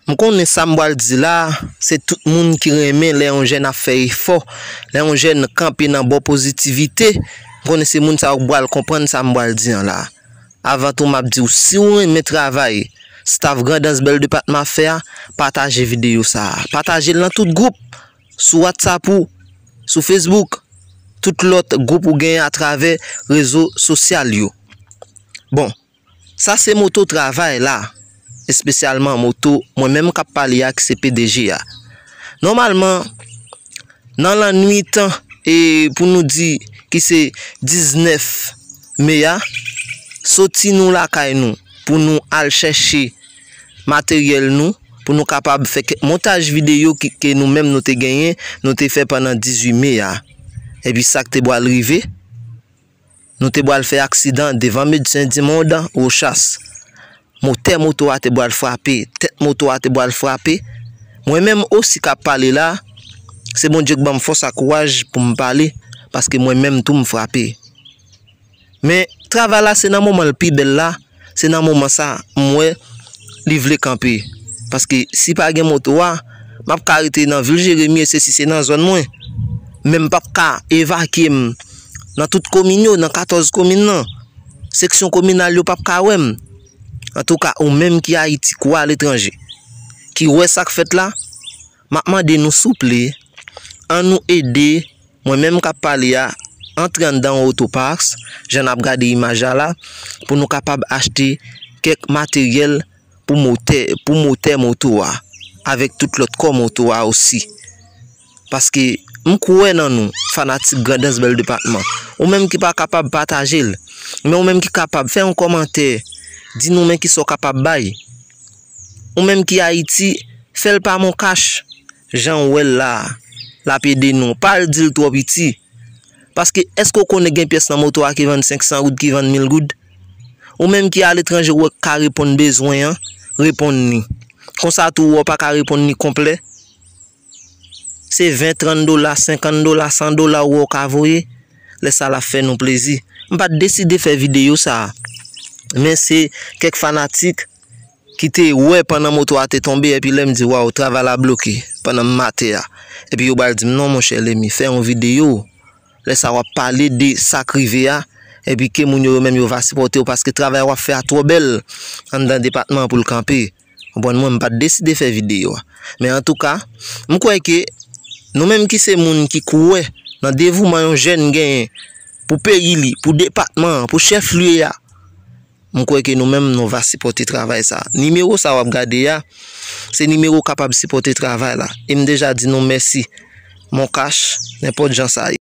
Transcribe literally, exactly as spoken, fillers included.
M konnen sa m pral di la, se tout moun ki renmen lè yon jèn ap fè efò, lè yon jèn kanpe nan bò pozitivite. M konnen se moun sa yo k pral konprann sa m pral di an la. Avan tou, m ap di w, si w renmen travay staff Grandans Bèl Depatman ap fè a, pataje videyo sa a. Pataje l nan tout gwoup, sou WhatsApp ou, sou Facebook, tout lòt gwoup ou genyen atravè rezo sosyal yo. Bon, sa se moto travay la, espesyalman moto mwen menm k ap pale a ki se P D G a. Nòmalman, nan lannwit, e pou nou di ki se diznèf me a, soti nou lakay nou pou nou al chèche materyèl nou, pou nou kapab fè kèk montaj videyo ki, ke nou menm nou te genyen, nou te fè pandan dizuit me a. Epi sa k te pral rive, nou te pral fè aksidan devan Medsen di Mond, Rochas. Motè moto a te pral frape, tèt moto a te pral frape. Mwen menm osi k ap pale la, se Bondye k ban m fòs ak kouraj pou m pale, paske mwen menm tou m frape. Men travay la se nan moman l pi bèl la, se nan moman sa m wè li vle kanpe. Paske si pa gen moto a, m ap ka rete nan vil Jeremi e se si se nan zòn mwen. Men m p ap ka evakye m nan tout komin yo, nan katòz komin nan. Seksyon kominal yo p ap ka wè m. Antouka, ou menm ki Ayiti, kou aletranje, ki wè sa k fèt la, m ap mande nou souple, ann nou ede mwen menm k ap pale a, antre anndan yon otopas, jan n ap gade imaj la la, pou nou kapab achte kèk materyèl pou motè, pou motè moto a, avèk tout lòt kò moto a osi. Paske m kwè nan nou, fanatik Grandans Bèl Depatman. Ou menm ki pa kapab, pataje l. Men ou menm ki kapab, fè yon kòmantè, di nou men kisa w kapab bay. Ou menm ki Ayiti, fè l pa MonCash, jan w wè l la a, l ap ede nou. Pa al di l twò piti. Paske èske w konnen gen pyès nan moto a ki vann senk san goud, ki vann mil goud? Ou menm ki aletranje, ou wè k ka reponn bezwen an, reponn li. Konsa tou, ou wè w pa ka reponn li konplè. Se ven, trant dola, senkant dola, san dola ou wè w ka voye, lè sa l ap fè nou plezi. M pa t deside fè videyo sa a, men se kèk fanatik ki te wè pandan moto a te tonbe, epi lè m di, "Waw, travay la bloke," pandan m atè a. Epi yo pral di m, "Non, monchè Lemi, fè yon videyo." Lè sa w ap pale de sa k rive a, epi ke moun yo, yo menm yo va sipòte w, paske travay w ap fè a twò bèl anndan depatman an pou l kanpe. Konprann mwen, m pa t deside fè videyo a. Men antouka, m kwè ke nou menm ki se moun ki kwè nan devouman yon jèn genyen pou peyi li, pou depatman an, pou chèf lye a, m kwè ke nou menm nou va sipòte travay sa. Nimewo sa w ap gade a, se nimewo kapab sipòte travay la. E m deja di nou mèsi. MonCash, nenpòt jan sa ye.